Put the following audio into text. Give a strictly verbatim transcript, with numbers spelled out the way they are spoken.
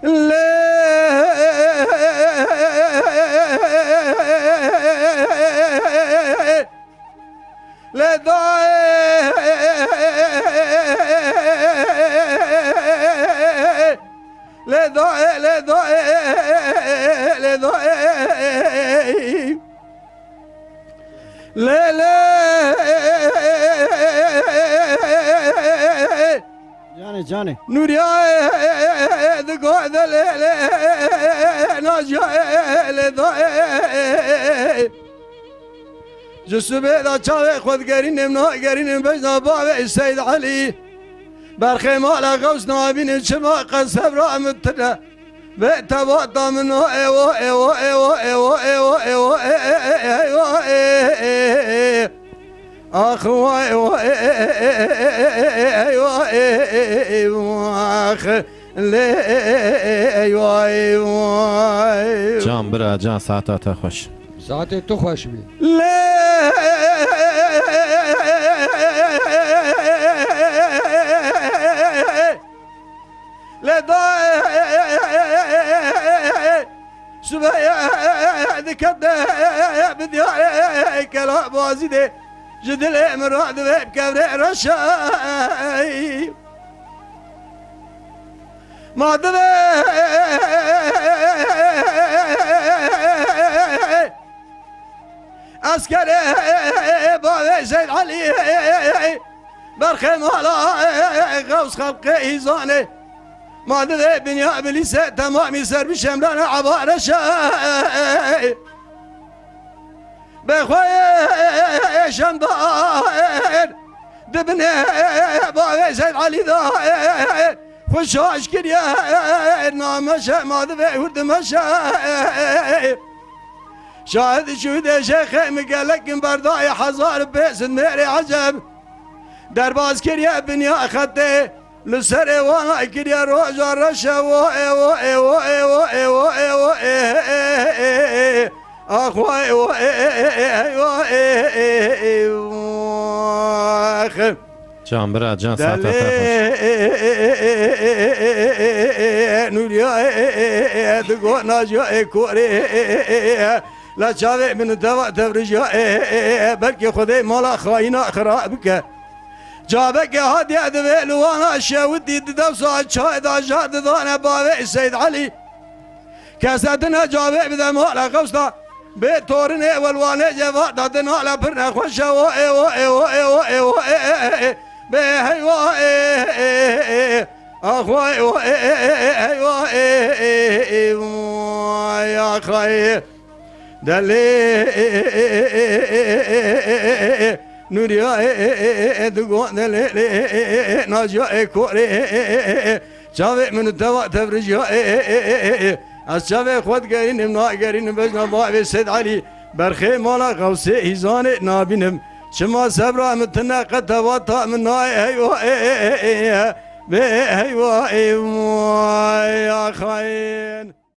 Lê, lê daê, lê daê, lê daê, lê daê. Lê, lê. Canê, canê. Nûriyayê digo de lê, lê, naciyayê lê daê. Ji sibê de çavê xwe digerînim, nagerînim bejna bavê Seyd Elî. Berxê mala xews nabînim, çima qe sebra min tune. Vê tevata min o, ewo, ewo, ewo, ewo, ewo, ewo, e, e, e, ewo, e, e, e. Ax, vay, vay, e, e, e, e, e, e, ewo, e, e, e, e, ax. Lê, e, e, e, e, e, vay, vay. Can bira, can, saeta te xweş. Saetê tu xweş bî. Lê, lê da, sibê dikete bi diyarê kela bazî de ji dilê min radivê bi kevrê reşe. Ma divê eskerê bavê Seyd Elî berxê mala Xews xelqê hîzanê. Ma divê binya bilîse temamî ser bi şemrana eba reşe. Bê xwe şemdar di binê bavê Seyd Elî de xwe şaş kiriye, name şe ma divê hûr dimeşe. Şahid şûdê şêxê min gelek in berdayê hezar pêsin mêrê eceb. Derbas kiriye binya xetê. Li serê wana kiriye roja reşe wo, e, wo, e, wo, e, wo, e, wo, e, wo, e, e, e, e, e. Ax, wa, e, wo, e, e, e, e, hey, wa, e, e, e, e, wa, ax. Can bira, can, saeta te xweş. Delê, Nûriya, e, e, e, e, e, digo naciya, e, korê, e, e, e, e, e. La çavê min teva tevrijiya, e, e, e, e, e, belkî Xwedê mala xayîna xira bike. Çavekê hatiye divê li wana şewitî di dewsa çayê de jar didane bavê Seyd Elî. Kesetine çavê bide mala Xewsa bê torinê welwanê cevata di nala pir nexweşe wo ê wo ê wo ê wo ê wo ê ê ê ê. Bê heywa ê ê ê ê. Axwa ê wo ê ê ê ê heywa ê ê ê. Vay axayê. Delê, Nûriya, e, e, e, e, e, digo delê, e, e, e, e, e, naciya, e, korê, e, e, e, e, e, çavê min teva tevrijiya, e, e, e, e, e, e. Ez çavê xwe digerînim, nagerînim bejna bavê Sêd Elî. Berxê mala Xewsê Hîzanê nabînim. Çima sebra min tine qe tevata min nayê heywa, e, e, e, e, e. Bê heywa, e, vay, axayên.